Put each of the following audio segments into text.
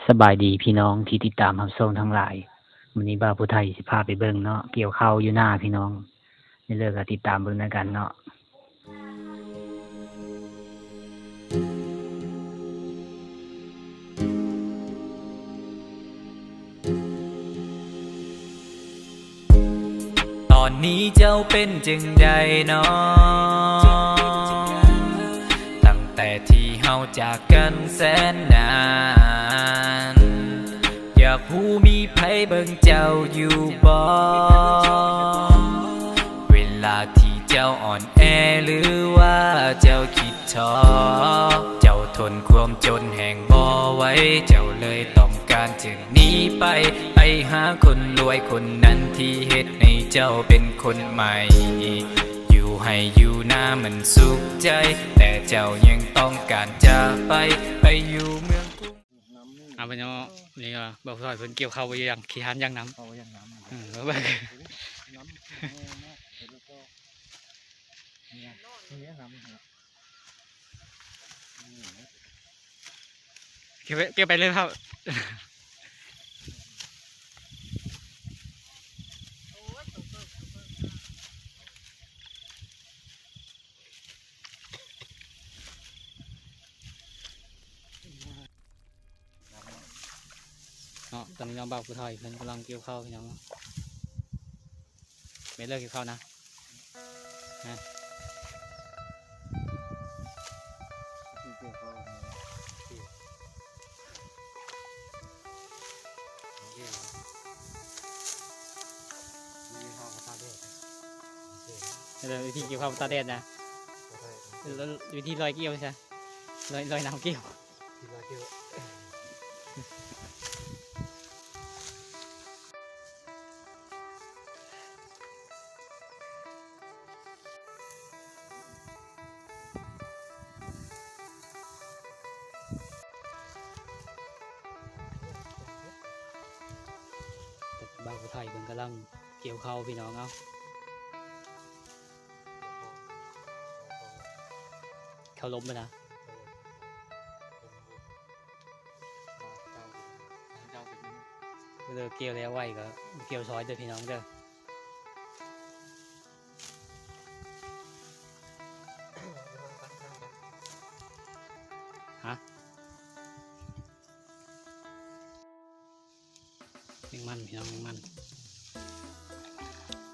ສະບາຍດີພີ່ນ້ອງທີ່ຕິດຕາມຮັບຊົມທັງຫຼາຍ. ມື້ນີ້ບ່າວຜູ້ໄທຊິພາໄປເບິ່ງເນາະ ກ່ຽວເຂົ້າຢູ່ນາພີ່ນ້ອງ. ແມ່ນເລີກກໍຕິດຕາມເບິ່ງນຳກັນເນາະ. ຕອນນີ້ເຈົ້າເປັນຈັ່ງໃດນໍ? ຕັ້ງແຕ່ທີ່ເຮົາຈາກກັນແສນນານ, ຢາກຮູ້ມີໃຜເບິ່ງເຈົ້າຢູ່ບໍ? ເວລາທີ່ເຈົ້າອ່ອນແອ ຫຼືວ່າເຈົ້າຄິດ ທໍ້, ເຈົ້າທົນຄວາມຈົນແຮງບໍ່ໄຫວ, ເຈົ້າເລີຍຕ້ອງການຈະໜີໄປ, ໄປຫາຄົນລວຍຄົນນັ້ນທີ່ເຮັດໃຫ້ເຈົ້າເປັນຄົນໃໝ່. ຢູ່ໄຮ່ຢູ່ນາມັນສຸກໃຈ, ແຕ່ເຈົ້າຍັງຕ້ອງການຈະໄປ, ໄປຢູ່ເມືອງກຸງ. ເອົາໄປເນາະ, ນີ້ກໍບໍ່ຊອຍເພິ່ນກ່ຽວເຂົ້າໄປຢ່າງຂີ້ຮ້ານຢ່າງນຳ. ເຂົ້າໄປຢ່າງນຳ. ເອີ ເບິ່ງ ນຳແຮງເນາະ, ແລ້ວກໍ ນີ້ນະ ນີ້ນຳ. ເກັບໄປ ເກັບໄປເລີຍເຖົ້າ. ເນາະ ຕອນນີ້ນ້ອງບ່າວຜູ້ໄທເພິ່ນກຳລັງກ່ຽວເຂົ້າ ພີ່ນ້ອງເນາະ. ແມ່ນເລີກກ່ຽວເຂົ້ານະ ຮະ ເອີ ວິທີກ່ຽວເຂົ້າຕາກແດດນະ ແລ້ວວິທີລອຍກ່ຽວຊະ ລອຍ ລອຍນ້ຳກ່ຽວ. ບ່າວຜູ້ໄທເພິ່ນກຳລັງກ່ຽວເຂົ້າ ພີ່ນ້ອງເນາະ. ເຂົ້າລົມໄປນະ ເລີກກ່ຽວແລ້ວໄວກໍກ່ຽວຊອຍເດີພີ່ນ້ອງເດີ. ຮະ ແມງມັນພີ່ນ້ອງ ແມງມັນ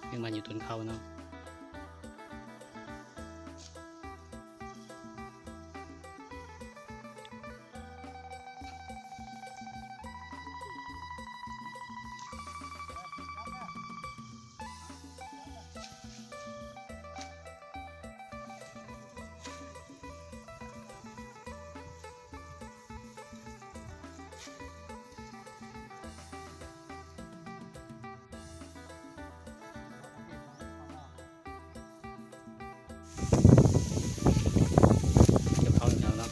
ແມງມັນຢູ່ຕົ້ນເຂົ້າເນາະ. ກ່ຽວເຂົ້າແລ້ວເນາະ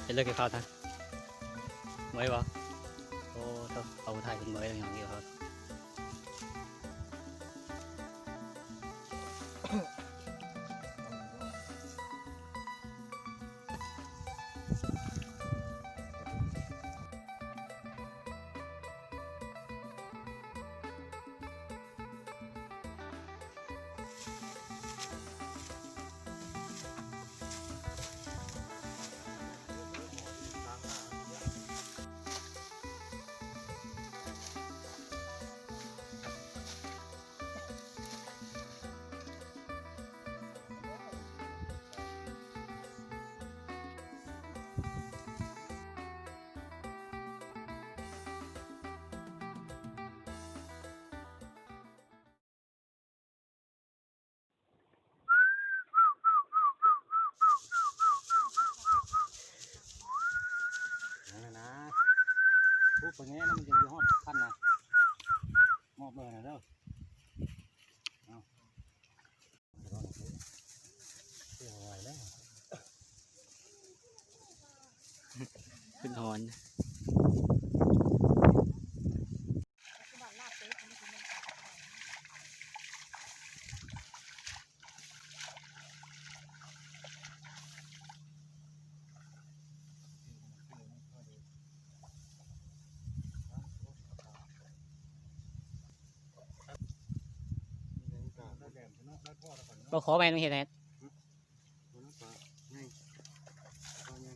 ເຮັດເລີກກ່ຽວເຂົ້າຊະ ເມື່ອຍບໍ່? ໂອ້ ເຂົາຖ່າຍເພິ່ນເມື່ອຍເລີຍເນາະ ກ່ຽວເຂົ້າ. ນັ້ນນະ ປຸບໄປແນ່ນະ ມັນຈະຮອດຄັນນະ ມອບເລີຍນະເດີ. ຂຶ້ນຮອນ. ເ ບໍ່ຂໍແມ່ນເຮັດໃຫ້ ໂອ້ ປາໃຫຍ່ ປາໃຫຍ່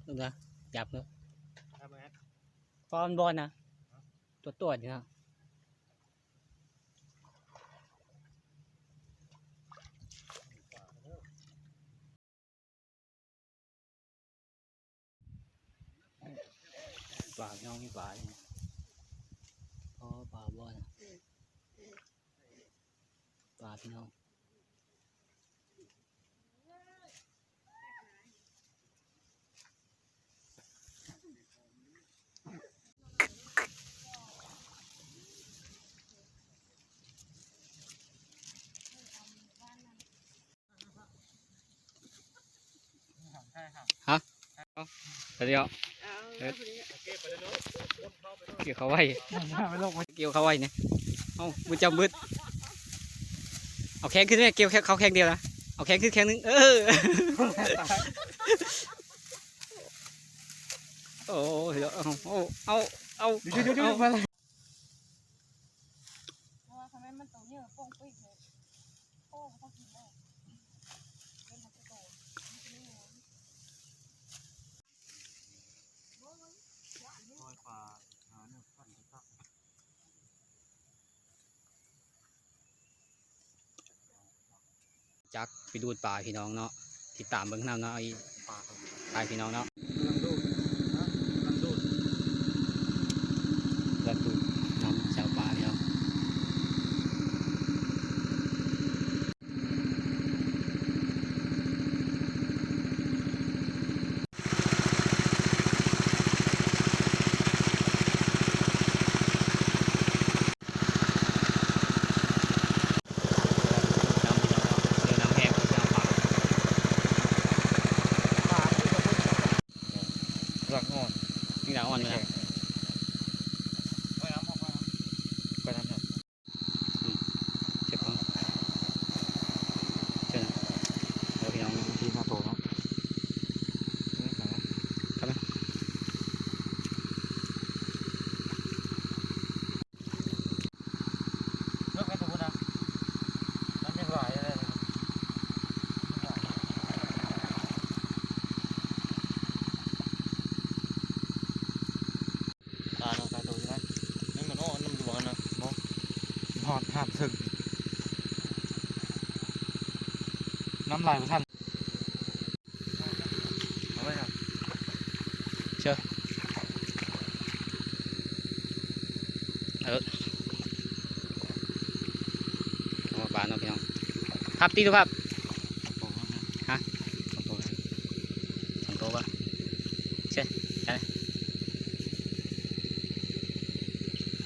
ເບິ່ງເດີ ຫຍັບເດີ ປາບອນໆນະ ຕົວໆຢູ່ນະ. ປາພີ່ນ້ອງ ມີປາຢູ່ນີ້ ອໍ ປາບໍ່ນະ ປາພີ່ນ້ອງ. ຮະ ເອົາ ໄປແລ້ວ ເອີ ກ່ຽວເຂົ້າໄວ້ ກ່ຽວເຂົ້າໄວ້ນີ້ ເອົາ ມືຈຳບຶດ ເອົາແຂງຂຶ້ນແມ່ ກ່ຽວເຂົ້າແຂງດຽວນະ ເອົາແຂງຂຶ້ນແຂງໜຶ່ງ ເອີ ໂອ້ຍ ເອົາ ເອົາ ເອົາ ເອົາ ເອົາ ເອົາ ເອົາ ເພາະວ່າຄັນແມ່ນມັນໂຕໃຫຍ່ໂປ່ງເປັ້ງເລີຍ ໂອ້ ບໍ່ຕ້ອງກິນແລ້ວ ເປັນມັນໂຕ ໂອ້ຍ ປ່ອຍປາ ຫາແນວພັນໄປຄັກ. ຈັກໄປດູດປາພີ່ນ້ອງເນາະ ຕິດຕາມເບິ່ງນຳເນາະ ໄອ້ ປາ ໄປພີ່ນ້ອງເນາະ ກຳລັງດູດນະ ກຳລັງດູດ ກຳລັງດູດນຳຊາວປາພີ່ນ້ອງ. ກຳລັງອ່ອນ ນີ້ລະອ່ອນຢູ່ນະ ໄປນຳ ໄປນຳ ອືມ ເກັບເອົາ ເຊີນ ເອົາພີ່ນ້ອງເນາະ ທີ່ຫ້າໂຕເນາະ ເອົາໄປ ເອົາໄປ ເລິກໄປຕົວພຸ້ນນະ ມັນຍັງຫຼາຍເລີຍ. ປາເນາະ ປາໂຕໃຫຍ່ ແມ່ນມັນອອກນ້ຳຫຼວງນະ ບໍ່ ຮອດ ຮອດເຖິງ ນ້ຳໄຫຼບໍ່ທັນ ເອົາໄວ້ນະ ເຊີ ເອີ ໂອ້ ປາເນາະພີ່ນ້ອງ ພັບຕິ ພັບ ຮະ ສອງໂຕ ສອງໂຕບໍ່ ເຊີ ໄປເລີຍ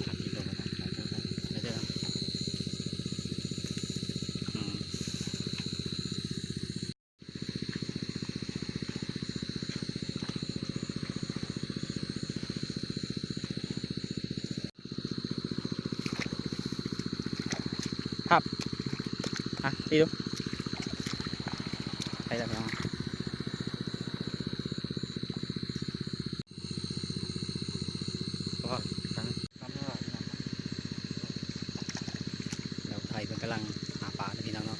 ພັບຕິ ໄປເລີຍ ອືມ. ຄັບ ອ່ະ ຕີດູ ໄປແລ້ວພີ່ນ້ອງ ລາວໄທເພິ່ນກຳລັງຫາປາເດີພີ່ນ້ອງເນາະ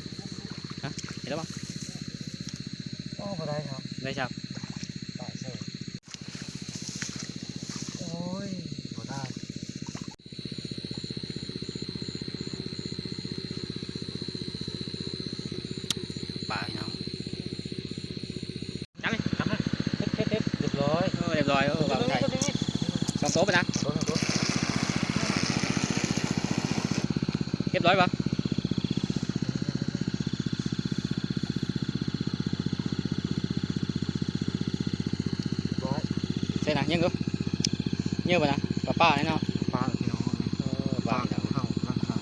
ຮະ ເຫັນແລ້ວບໍ່ ໂອ້ ບໍ່ໄດ້ຄັບ ໄດ້ຄັບ ຕາຍເສີຍ ໂອ້ຍ ບໍ່ໄດ້ ປາພີ່ນ້ອງ ຈັບເລີຍ ຈັບເລີຍ ເຮັດ ເຮັດ ເຮັດ ຮຽບຮ້ອຍ ເອີ ຮຽບຮ້ອຍ ເອີ ບ່າວໄທ ສອງໂຕປະນະ ສອງໂຕ ຮຽບຮ້ອຍບໍ່ ຮຽບຮ້ອຍ ໃສ່ນະ ຍິງດູ ເຍີປະນະ ປາ ປາແນ່ເນາະ ປາພີ່ນ້ອງ ເອີ ປາພີ່ນ້ອງ ເຮົາກຳລັງຫາ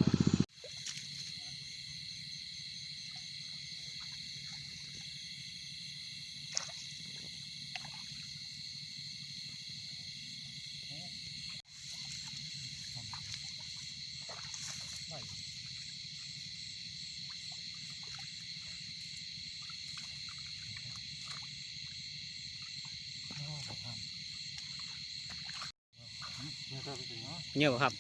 ເຍີບໍ່ຄັບ?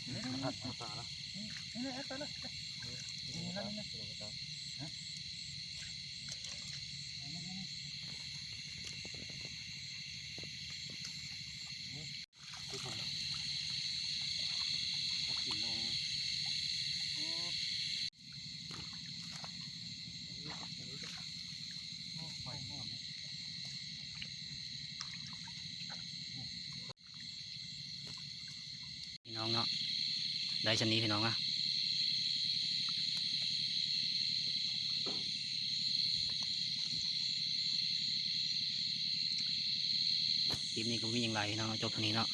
พี่น้องเนาะ ได้ชำนี้พี่น้องอะ คลิปนี้ก็บ่มีหยังหลายพี่น้อง จบเท่านี้เนาะ